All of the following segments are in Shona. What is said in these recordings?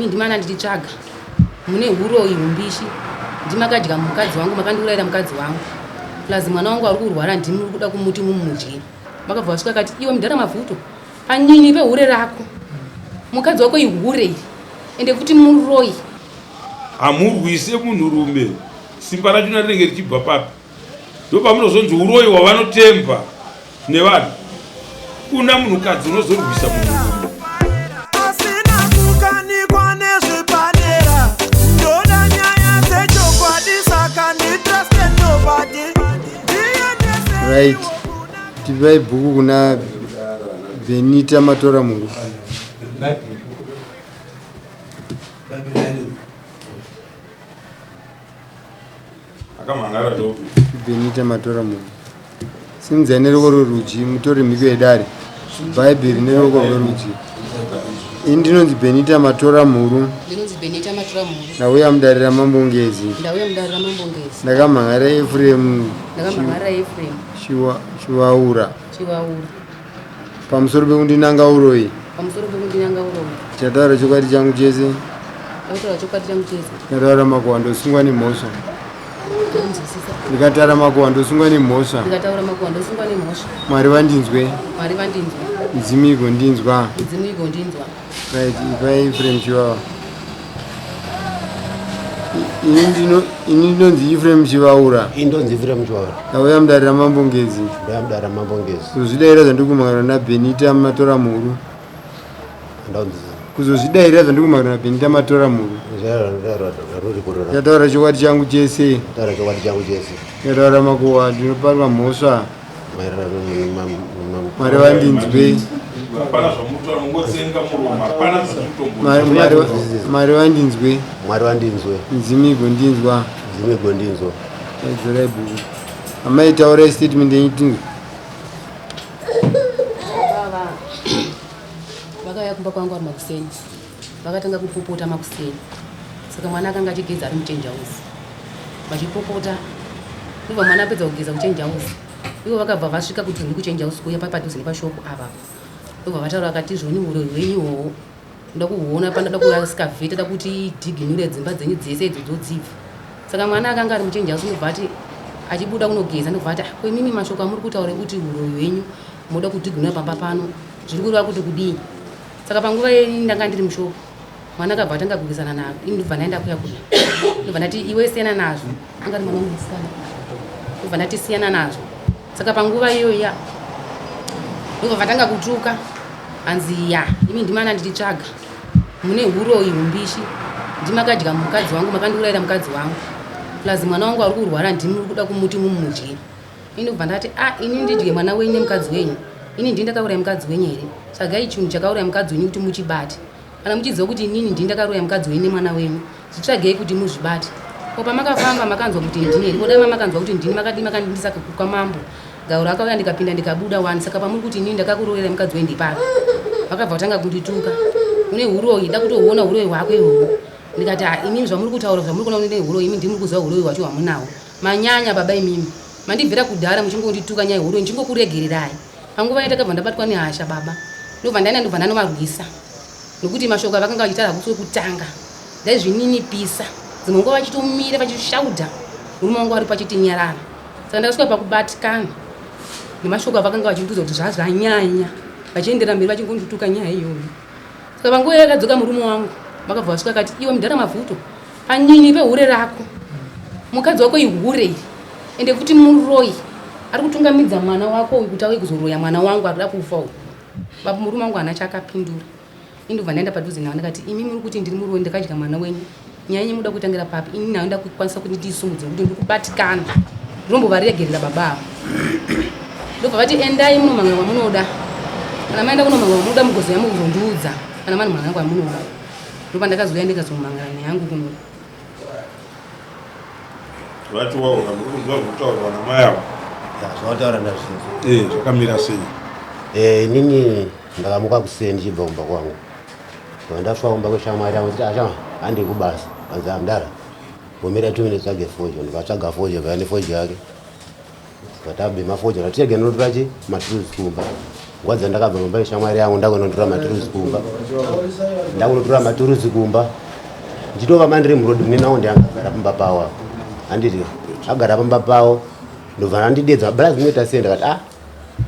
Imi ndimi ana ndichitsvaga. Mune huroyi humbishi. Ndimakadya mukadzi wangu makandiurayira mukadzi wangu. Plus mwana wangu ari kurwara ndimi muri kuda kumuti mumudye. Vakabva vasvika kati iwe mudhara Mavhuto panyini pehure rako. Mukadzi wako ihure iri. Ende futi muroyi. Hamurwise munhurume simba rachona rinenge richibva papi? Ndopamunozonzi uroyi hwavanotemba nevanhu. Kuna munhukadzi unozorwisa munhurume. Asina kukanikwa nezvepadera ndoda nyaya dzechokwadi saka nditruste nobody ndiendese Right. Tipai bhuku kuna Benita Matora Muru. Akamhan'ara ndopi? Benita Matora Muru. Simudzai neruoko rwerudyi mutore mhiko yedare. Bhaibheri neruoko rwerudyi. Ini ndinonzi Benita Matora Mhuru. Ndinonzi Benita Matora Mhuru. Ndauya mudare raMambo Ngezi. Ndauya mudare raMambo Ngezi. Ndakamhan'ara Efuremu Ndakamhan'ara Efuremu Chiwaura Chiwaura. Pamusoro pekundinanga uroyi. Pamusoro pekundinanga uroyi. Chataura chokwadi changu chese. Ndataura chokwadi changu chese. Ndataura makuhwa ndosungwa nemhosva. Ndikataura makuhwa ndosungwa nemhosva. Ndikataura makuhwa ndosungwa nemhosva. Mwari vandinzwe. Mwari vandinzwe. Midzimu igondinzwa. Midzimu igondinzwa. Right, ipai Ephraim Chiwawa. Ini ndinonzi Ephraim Chivaura. Ini ndonzi Ephraim Chivaura. Ndauya mudare raMambo Ngezi. Ndauya mudare raMambo Ngezi. Kuzozvidaira zvandiri kumhangana naBenita Matora Mhuru. Ndaunzisa. Kuzozvidaira zvandiri kumhangana naBenita Matora Mhuru. Ndataura chokwadi changu chese. Ndataura chokwadi changu chese. Ndataura makuhwa ndinoparwa mhosva. Mwari vandinzwe. Hapana zvamunotaura mungotsenga muromo hapana zvamutombo. Mwari vandinzwe. Mwari vandinzwe. Midzimu igondinzwa. Midzimu igondinzwa. Dzorai bhuku. Amai taurai statement yenyu tinzwe. Baba vakauya kumba kwangu ari makuseni vakatanga kupopota makuseni saka mwana akanga achigeza ari muchange house vachipopota ndobva mwana apedza kugeza kuchange house ivo vakabva vasvika kuti zvoni kuchange house kuya papadhuze nepashopu apa ndobva vataura vakati zvoni uroyi hwenyu ihoho ndoda kuhuona pandoda kuaskavheta da kuti dhiginure dzimba dzenyu dzese idzo dzodzibva saka mwana akanga ari muchange house ndobva ati achibuda kunogeza ndobva ati ah, ko imimi mashoko amuri kutaura ekuti uroyi hwenyu moda kudhiginura pamba pano zviri kureva kuti kudii saka panguva iyi ndanga ndiri mushopu mwana akabva atanga kurwisana navo ini ndobva ndaenda kuya kuya ndobva ndati iwe siyana nazvo anga ari mwana wangu musikana ndobva ndati siyana nazvo saka panguva iyo ya ndobva vatanga kutuka hanzi ya imi ndimana ndichitsvaga mune huroyi humbishi ndimakadya mukadzi wangu makandiurayira mukadzi wangu plus mwana wangu ari kurwara ndimi muri kuda kumuti mumudye ini ndobva ndati a ah, ini ndidye mwana wenyu nemukadzi wenyu ini ndini ndakauraya mukadzi wenyu here tsvagai chinhu chakauraya mukadzi wenyu kuti muchibate kana muchiziva kuti inini ndini ndakaroya mukadzi wenyu nemwana wenyu zvitsvagei kuti muzvibate ko pamakafamba makanzwa kuti ndini here kodai mamakanzwa kuti ndini makadii makandindisa kwamambo gauro akauya ndikapinda ndikabuda wani saka pamuri kuti inini ndakakuroyera mukadzi wenyu ndipapi vakabva vatanga kundituka une huroyi da kutohuona huroyi hwako ihoho ndikati ah, imimi zvamuri kutaura zvamuri kuona une huroyi imi ndimuri kuziva huroyi hwacho hwamunawo manyanya baba imimi mandibvira kudhara muchingondituka nyaya huroyi ndichingokuregererai Panguva iyo takabva ndabatwa nehasha baba ndobva ndaenda ndobva ndanovarwisa nokuti mashoko avakanga vachitaura hakusi wekutanga ndaizvininipisa dzimwe nguva vachitomira vachishaudha murume wangu ari pachiti nyarara saka ndakasvika pakubatikana nemashoko avakanga vachindiudza kuti zvazvanyanya vachiendera mberi vachingondituka nyaya iyoyo saka panguva iyo yakadzoka murume wangu vakabva vasvika kati iwe mudhara mavhuto panyini pehure rako mukadzi wako ihure iri ende futi muroyi ari kutungamidza mwana wako uyu kuti auye kuzoroya mwana wangu ari kuda kufa uyu baba murume wangu haana chaakapindura indobva ndaenda padhuze nawo ndikati imi muri kuti ndiri muroyi ndakadya mwana wenyu nyaya yenyu muda kuitangira papi ini nayo ndakukwanisa kuti ndiisumudze nekuti ndiri kubatikana ndinombovaregerera baba ava ndobva vati endai munomhangana kwamunoda kana maenda kunomhangana kwamunoda mugozouya mukuzondiudza kana mani mhangana kwamunoda ndopandakazouya ndikazomhangana neyangu kuno Vachiwaura muri kunzwa zvinotaurwa namai ava? Zvavataura ndazvinzwa. Eh, zvakamira sei? Eh, inini ndakamuka kuseni ndichibva kumba kwangu. Ndasvika kumba kweshamwari yangu nditi ashama handi kubasa. Kanzi amdara. Gomera 2 minutes tsvage fojo. Ndikatsvaga fojo vaya nefojo yake. Tikatabe mafojo tatege notora chi matruzi kumba. Nguva dzandakabva pamba yeshamwari yangu ndakunotora maturuzi kumba. Ndakunotora maturuzi kumba. Ndichitova mandiri muroad mune nawo ndiangagara pamba pawo apo. Handiti agara pamba pawo ndobva andidedza bra zvinoita sei ndakati ah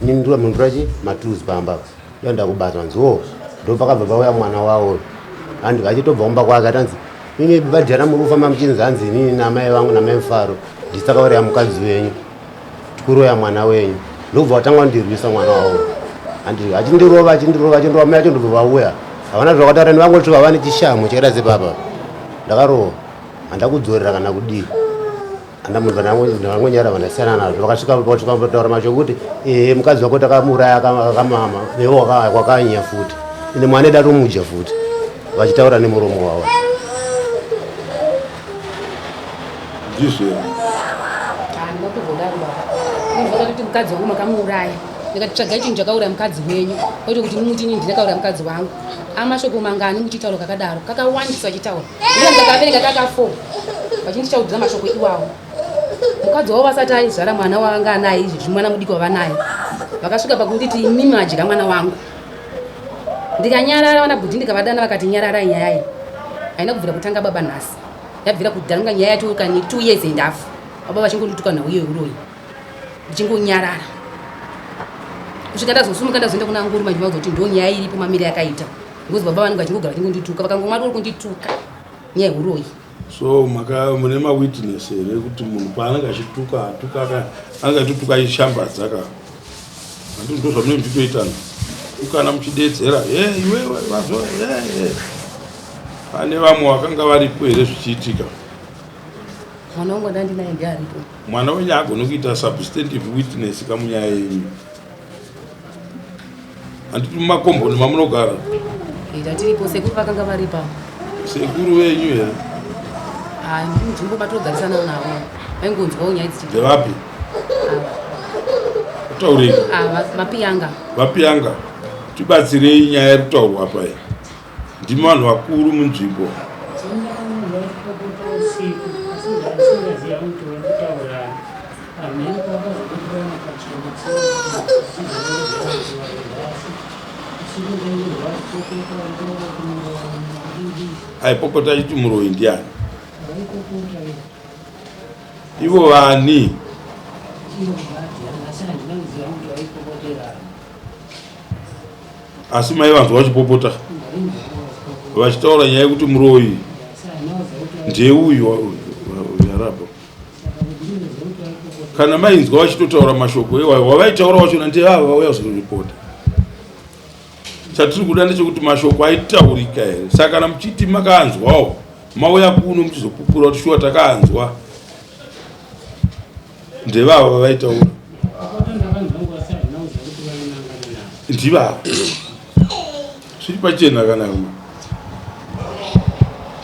ini ndura munhu chi maturuzi pamba apa. Iyo ndakubata hanzi oh ndopakabva pauya mwana wawo handi achitobva kumba kwake atanzi imi bajana muri kufamba muchinzi hanzi inini namai vangu namai mufaro ndisakauraya mukadzi wenyu tikuroya mwana wenyu ndobva watanga kundirwisa mwana wavo handi achindirova achindirova achindirova mai acho ndobva vauya havana zvakataura nevangoti vava nechishamu chakaita sepapa ndakarohwa handakudzorera kana kudii andamubva ndangonyara vandasiyana nazvo vakasvika vasvika kutaura mashoko kuti ehe mukadzi wako takamuuraya akamama newe wakanya futi ine mwana edu atomudya futi vachitaura nemuromo wavo. Ndizvo here? Handinotozodaro baba. Vakatoti mukadzi wangu makamuuraya. Ndikati tsvagai chinhu chakauraya mukadzi wenyu kwete kuti muti inini ndinakauraya mukadzi wangu. Amashoko mangani muchitaura kakadaro kakawandisa vachitaura. Ndiro ndakaverenga kaka 4 vachinditaudzira mashoko iwawo. Mukadzi wavo vasati aizvara mwana waanga anaye izvezvi mwana mudiki wavanaye. Vakasvika pakunditi imimi madya mwana wangu. Ndikanyarara vana bhudhi ndikavadana vakati nyararai nyaya iyi. Haina kubvira kutanga baba nhasi. Yabvira kudhara nyaya yacho kani 2 years and half. Baba vachingondituka nhau yeuroyi. Ndichingonyarara. Kusvika ndazosumuka ndazoenda kuna nguru manje vaudza kuti ndo nyaya iripo mamiri yakaita. Because baba vangu vachingogara vachingondituka vakangomwa doro kundituka. Nyaya yeuroyi. So maka mune mawitness here kuti munhu paanenge achituka atuka anenge achituka achishambadza ka handi ndo zvamunenge muchitoitana tukana muchidedzera e iwewe vazo e pane vamwe vakanga varipo here zvichiitika? Mwana wangu andandinaye ndiye aripo. Mwana wenyu agone kuita substantive witness kamunyaya yenyu, handiti? Mumakomboni mamunogara. Ita tiripo, sekuru vakanga varipa. Sekuru venyu here? Ah, nzvimbo matogarisana navo. Vaingonzwawo nyaya dzichi. Ndevapi? Taurei. Ah, mapiyanga. Vapiyanga, tibatsirei nyaya iri kutaurwa apa iyi. Ndimi vanhu vakuru munzvimbo. Kupopota usiku asi ndasingaziva kuti vari kutaura pamhene pavakazobudirana pachena asi usiku ndainzwa vachipopota vari Aipopota achiti muroyi ndiani? Vaipopota. Ivo vani? Ivo bhadhi, asi handina kuziva kuti vaipopotera. Asi mai vanzwa vachipopota Ndainzwa vachipopota. Vachitaura nyaya yekuti muroyi Asi handina kuziva kuti ndeuyu yarabo. Saka kuti ndinoziva kuti vaipopota. Kana mainzwa vachitotaura mashoko iwayo, wavaitaura wachona ndevava vauya kuzoripota. Chatiri kuda ndechekuti mashoko aitaurika here. Saka kana muchiti makaanzwawo, mauya kuno muchizopupura kuti shuwa takaanzwa, ndevava vavaitaura. Kupopota ndakanzwa nguva, asi handina kuziva kuti vainangana navo. Ndivava, zviri pachena.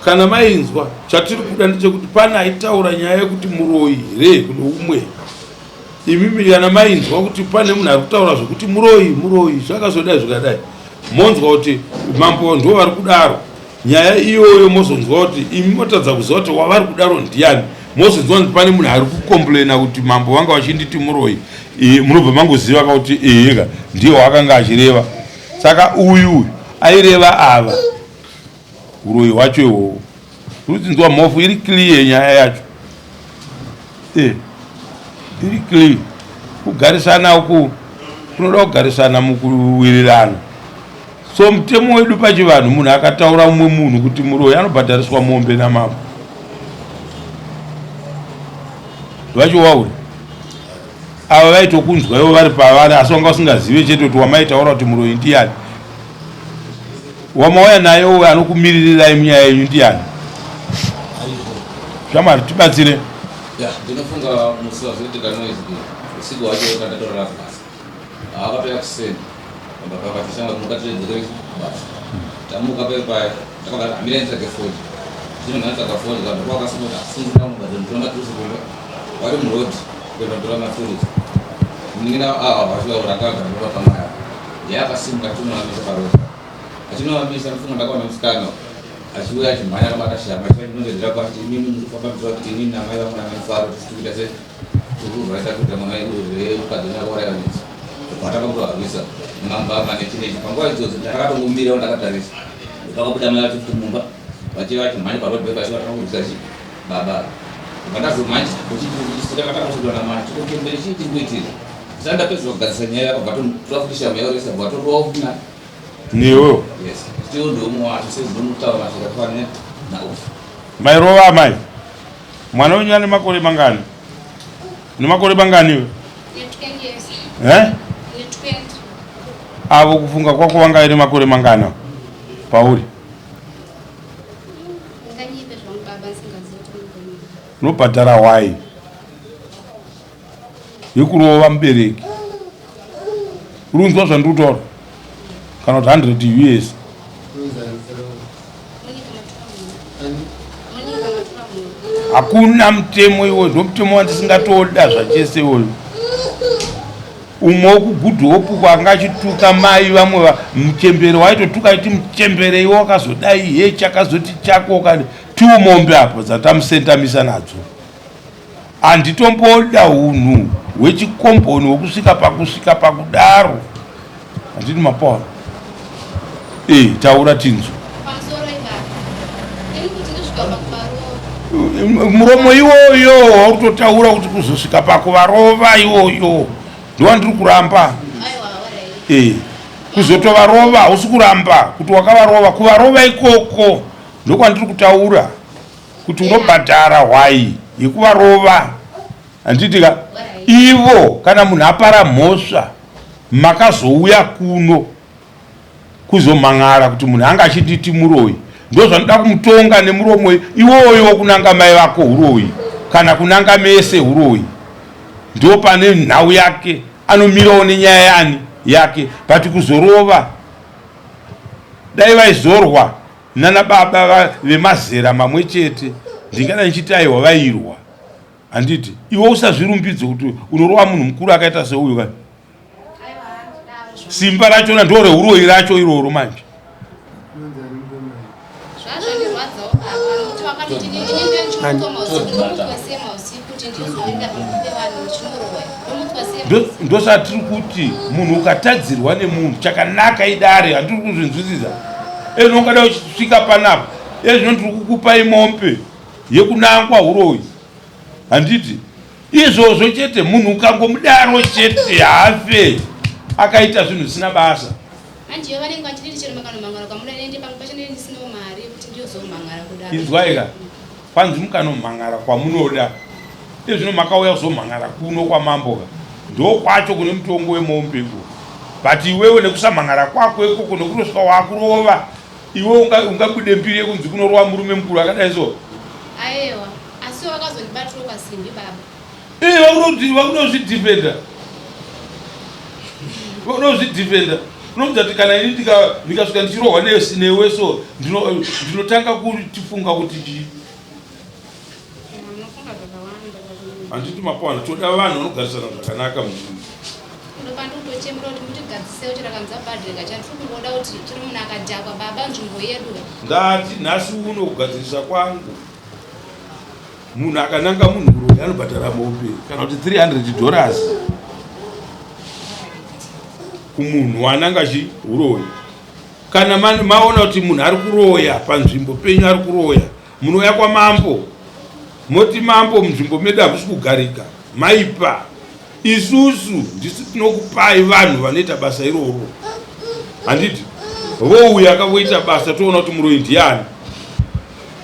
Kana mainzwa, chatiri kuda ndechekuti pane aitaura nyaya yekuti muroyi here kune umwe. Imimi kana mainzwa kuti pane munhu ari kutaura zvekuti muroyi, muroyi, zvakazodai zvikadai, monzwa kuti mambo ndo vari kudaro nyaya iyoyo, mozonzwa kuti imi motadza kuziva kuti wavari kudaro ndiani, mozonzwa kuti pane munhu ari kukomplaina kuti mambo vanga vachinditi muroyi, munobva mangoziva kakuti eheka ndiye waakanga achireva. Saka uyu aireva ava, uroyi hwacho ihwohwo. Rudzinzwa mhofu iri clear nyaya yacho, iri clear. Kugarisana uku kunoda kugarisana mukuwirirana. So mutemo wedu pachivanhu, munhu akataura mumwe munhu kuti muroyi anobhadhariswa mombe namambo. Vacho wauri ava vaitokunzwa ivo vari pavari, asi vanga vasingazive chete kuti wamaitaura kuti muroyi ndiani. Wamauya naye uyo anokumiririrai munyaya yenyu ndiani? Shamwari, tibatsire. Ya, ndinofunga musi wazoitika noise usiku wacho tandatorara kubasa, akatouya kuseni pamba pakatishanga mukatiredzere kubasa. Tamuka paya takabva hamira nditsvage foni. Zvino ndandatsvaga foni vanhu kwakasimuka asinzira mubhadharo nditora maturusi kumba vari muroad kuenda kutora maturusi. Munin'ina ava vachivaura akagara pamaya ndiye akasimuka achinovamisa paroad. Achinovamisa, ndifunga ndakaona musikana achiuya achimhanya akabata shamba achinongedzera pasi, "Imimi muri kufamba muchiva kuti inini namai vangu namai tisi kuita se tiri kurwaisa kuita mwana wedu zvemukadzi wenyu akauraya nisi." Vatanga kutovarwisa. Mambama nechinechi panguva idzodzo ndakatongomirawo ndakatarisa. Ndakabuda mai vacho futi mumba vachiva vachimhanya paroad vachiva vakurwisa chi baba. Ndobva ndazomhanya takatanga kusvikira namai chikochembere chii chiri kuitika. Ndisati ndapedza kugadzirisa nyaya yakabva tonditora futi shamhu yauresa bva torova futi na Newewo. Yes. Still ndoumwe wacho sezvinotaura zvakafanana naufu. Mairova amai. Mwana wenyu ane makore mangani? Une makore mangani iwe? Eh? Avo kufunga kwako vanga ine makore mangani pauri? Unobhadhara hwai yekurova mubereki. Uri kunzwa zvandiri kutaura? Kana kuti 100 US. Hakuna mutemo iwoyo, ndomutemo wandisingatoda zvachese iwoyo. Umwe wekuGood Hope uko anga achituka mai vamwe muchembere waitotuka aiti muchembere iwe wakazodai he chakazoti chako kani two mombe apo dzatamusentamisa nadzo. Handitomboda hunhu hwechikomboni hwekusvika pakusvika pakudaro. Handiti mapaona? Eh, taura tinzwe. Muromo iwoyo wautotaura kuti kuzosvika pakuvarova iwoyo ndowandiri kuramba. Eh, kuzotovarova hausi kuramba kuti wakavarova, kuvarova ikoko ndokwandiri kutaura. Kuti unobhadhara hwai yekuvarova handiti ka ivo kana munhu apara mhosva makazouya kuno kuzomhan'ara kuti munhu anga achinditi muroyi ndozvanoda kumutonga nemuromo iwoyo wokunanga mai vako huroyi kana kunanga mese huroyi ndo pane nhau yake anomirawo nenyaya yani yake but kuzorova dai vaizorwa Nana baba vemazera mamwe chete ndingadai ndichiti aiwa vairwa handiti iwe usazvirumbidze kuti unorova munhu mukuru akaita seuyu kani simba rachona ndo reuroyi racho iroro manje Ndosatiri kuti munhu ukatadzirwa nemunhu chakanaka idare handiri kuzvinzwisisa ezvino ungada uchisvika panapa ezvino ndiri kukupai mombe yekunangwa huroyi handiti izvozvo chete munhu ukangomudaro chete haafe akaita zvinhu zvisina basa. Manje vanenge vachidini chero makanomhangara kwamuda nende pamwe pacho ndinenge ndisinawo mari yekuti ndiyozomhangara kudaro. Inzwai ka kwanzi mukanomhangara kwamunoda ezvino makauya kuzomhangara kuno kwamambo ka ndokwacho kune mutongo wemombe iko but iwewe nekusamhangara kwako ikoko nekunosvika wakurova iwe ungabude mbiri yekunzi kunorova murume mukuru akadai so. Ayewa asi wakazondibatirawo pasimbi baba. Eh, vakunozvidefenda vakunozvidefenda unoudza kuti kana ini ndikasvika ndichirohwa newe so ndinotanga kutifunga kuti chii handiti mapawana toda vanhu vanogarisana zvakanaka munhu ndati nhasi uno kugadzirisa kwangu Munhu akananga munhu muroyi anobhadhara mombe kana kuti 300 dollars kumunhu waananga chi uroyi. Kana maona kuti munhu ari kuroya panzvimbo penyu ari kuroya, munouya kwamambo moti mambo munzvimbo medu hamusi kugarika, maipa. Isusu ndisu tinokupai vanhu vanoita basa iroro, handiti? Vouya akavoita basa toona kuti muroyi ndiani.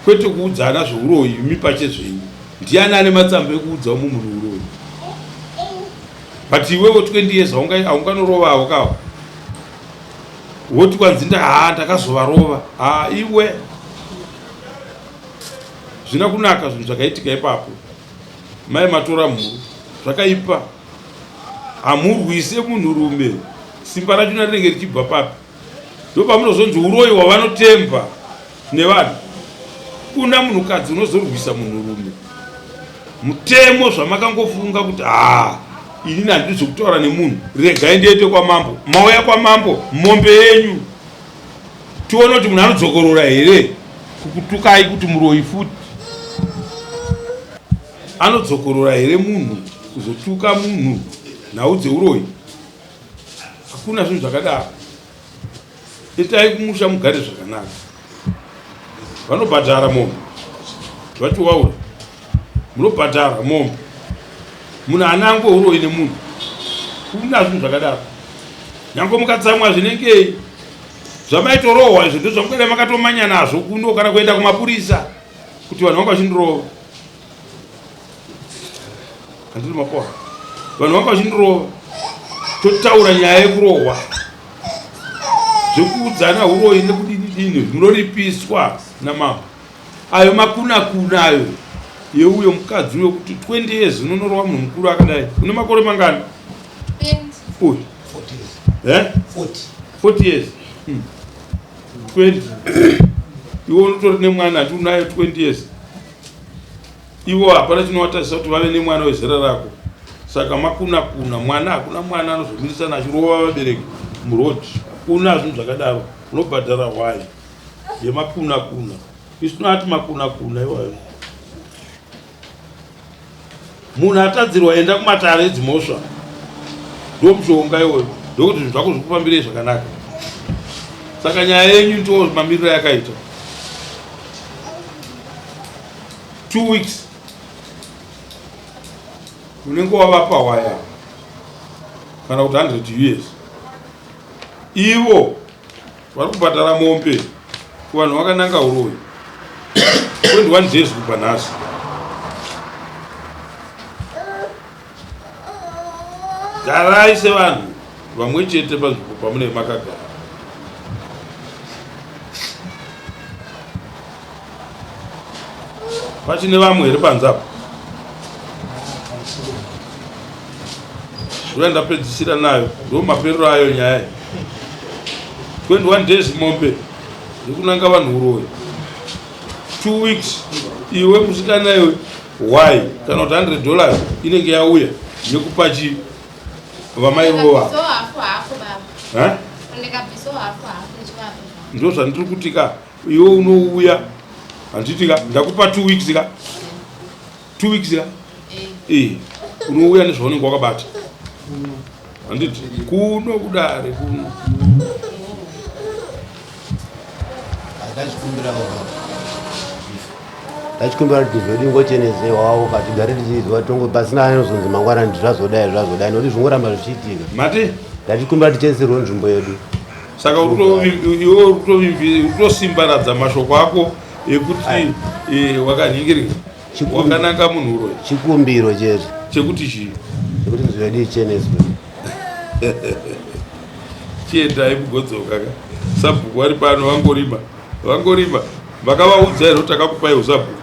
Kwete kuudzana zveuroyi imi pachezvenyu. Ndiani ane matsamba ekuudza umwe munhu uroyi? But iwewe 20 years haunganorovawo kawo. Woti kwanzi nda haa ndakazovarova. Haa iwe. Zvina kunaka zvinhu zvakaitika ipapo. Mai matora mhuru. Zvakaipa. Hamurwise munhurume. Simba rachona rinenge richibva papi? Ndopamunozonzi uroyi hwavanotemba nevanhu. Kuna munhukadzi unozorwisa munhurume. Mutemo zvamakangofunga kuti haa inini handidi zvekutaura nemunhu regai ndiende kwamambo. Mauya kwamambo mombe yenyu tione kuti munhu anodzokorora here kukutukai kuti muroyi futi. Anodzokorora here munhu kuzotuka munhu nhau dzeuroyi? Hakuna zvinhu zvakadaro. Itai kumusha mugare zvakanaka. Vanobhadhara mombe vachiwaura, munobhadhara mombe, munhu anangwe uroyi nemunhu. Kuna zvinhu zvakadaro. Nyange mukatsamwa zvinengei zvamaitorohwa izvo ndozvamukaita makatomanya nazvo kuno kana kuenda kumapurisa kuti vanhu vanga vachindirova. Handiri mapoa, vanhu vanga vachindirova. Totaura nyaya yekurohwa zvekuudzana uroyi nekudini dini, munoripiswa namambo. Ayo makunakuna ayo yeuyo mukadzi uyo kuti 20 years unonorova munhu mukuru akadai. Une makore mangani uyu? 40 years. 20 iwe unotori nemwana hati unayo 20 years. Ivo hapana chinovatarisa kuti vave nemwana wezera rako. Saka makuna kuna mwana, hakuna mwana anozomirisana achirova vabereki muroad. Hakuna zvinhu zvakadaro. Unobhadhara hwai yemakuna kuna. Isu tinoti makuna kuna iwayo. Munhu atadzirwa enda kumatare edzimhosva, ndomushonga iwoyo, ndokuti zvinhu zvako zvikufambirei zvakanaka. Saka nyaya yenyu ndo mamiriro yakaita. 2 weeks unenge wavapa waya kana kuti 100 years. Ivo vari kubhadhara mombe kuvanhu vakananga uroyi 21 days kubva nhasi. Garai sevanhu vamwe chete panzvimbo pamunenge makagara. Pachine vamwe here panze apo? Uya ndapedzisira nayo, ndo maperero ayo nyaya iyi. 21 days mombe yekunanga vanhu uroyi. 2 weeks iwe musikana iwe why kana kuti 100 dollars inenge yauya yekupa chi vamai vova. Ndo zvandiri kuti ka iwe unouya handiti ka ndakupa 2 weeks ka 2 weeks ka eh unouya nezvaunenge wakabata handiti kuno kudare kuno. Ndachikumbira kuti zvedu ingochenesewawo katigare tichizwa tongo pasina anozonzi mangwana ndi zvazodai zvazodai nokuti zvingoramba zvichiitika. Mati? Ndachikumbira ticheneserwe nzvimbo yedu. Saka iwe uri kutosimbaradza mashoko ako ekuti wakanhingirika wakananga munhu uroyi. Chikumbiro chete. Chekuti chii? Chekuti nzvimbo yedu icheneswe. Chiendai mugodzoka ka. Sabhuku vari pano vangorima. Vangorima. Vakavaudza here kuti takakupai usabhuku?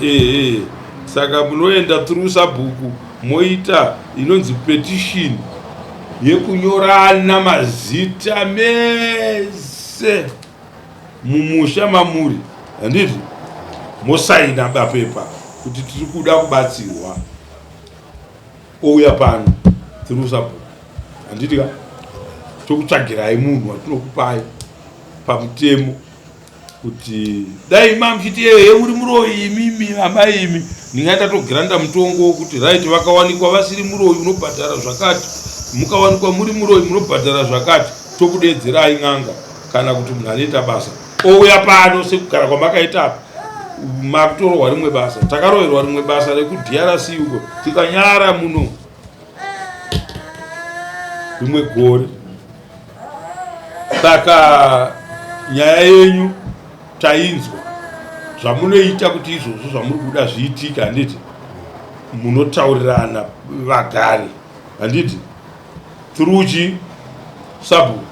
Ehe. Saka munoenda through sabhuku moita inonzi petition yekunyorana mazita mese mumusha mamuri, handiti? Mosaina mapepa kuti tiri kuda kubatsirwa, ouya pano through sabhuku, handiti ka? Tokutsvagirai munhu watinokupai pamutemo kuti dai mamuchiti ehe muri muroyi imimi amai imi, ndingai ndatogiranda mutongo wokuti right, vakawanikwa vasiri muroyi unobhadhara zvakati, mukawanikwa muri muroyi munobhadhara zvakati, tokudeedzerai n'anga kana kuti munhu anoita basa ouya pano sekugara kwamakaita apa makutorohwa rimwe basa. Takaroverwa rimwe basa rekuDRC uko tikanyara muno rimwe gore. Saka nyaya yenyu tainzwa, zvamunoita kuti izvozvo zvamuri kuda zviitike, handiti? Munotaurirana vagari, handiti? Through chi sabhuku.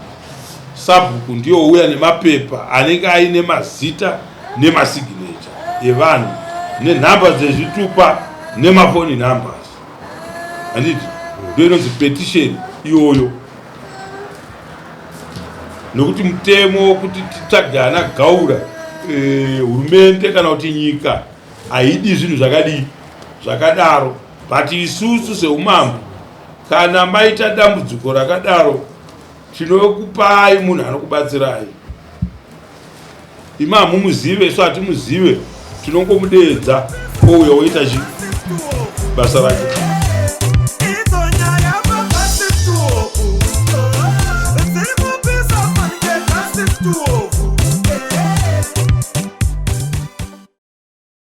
Sabhuku ndiyo uya nemapepa anenge aine mazita nemasiginecha evanhu nenhamba dzezvitupa nemafoni numbers, handiti? Ndiyo inonzi petition iyoyo, nokuti mutemo wokuti titsvage ana gaura, hurumende kana kuti nyika haidi zvinhu zvakadii zvakadaro. But isusu seumambo, kana maita dambudziko rakadaro, tinokupai munhu anokubatsirai. Imi hamumuzive, isu hatimuzive, tinongomudeedza ouya oita chi basa rake.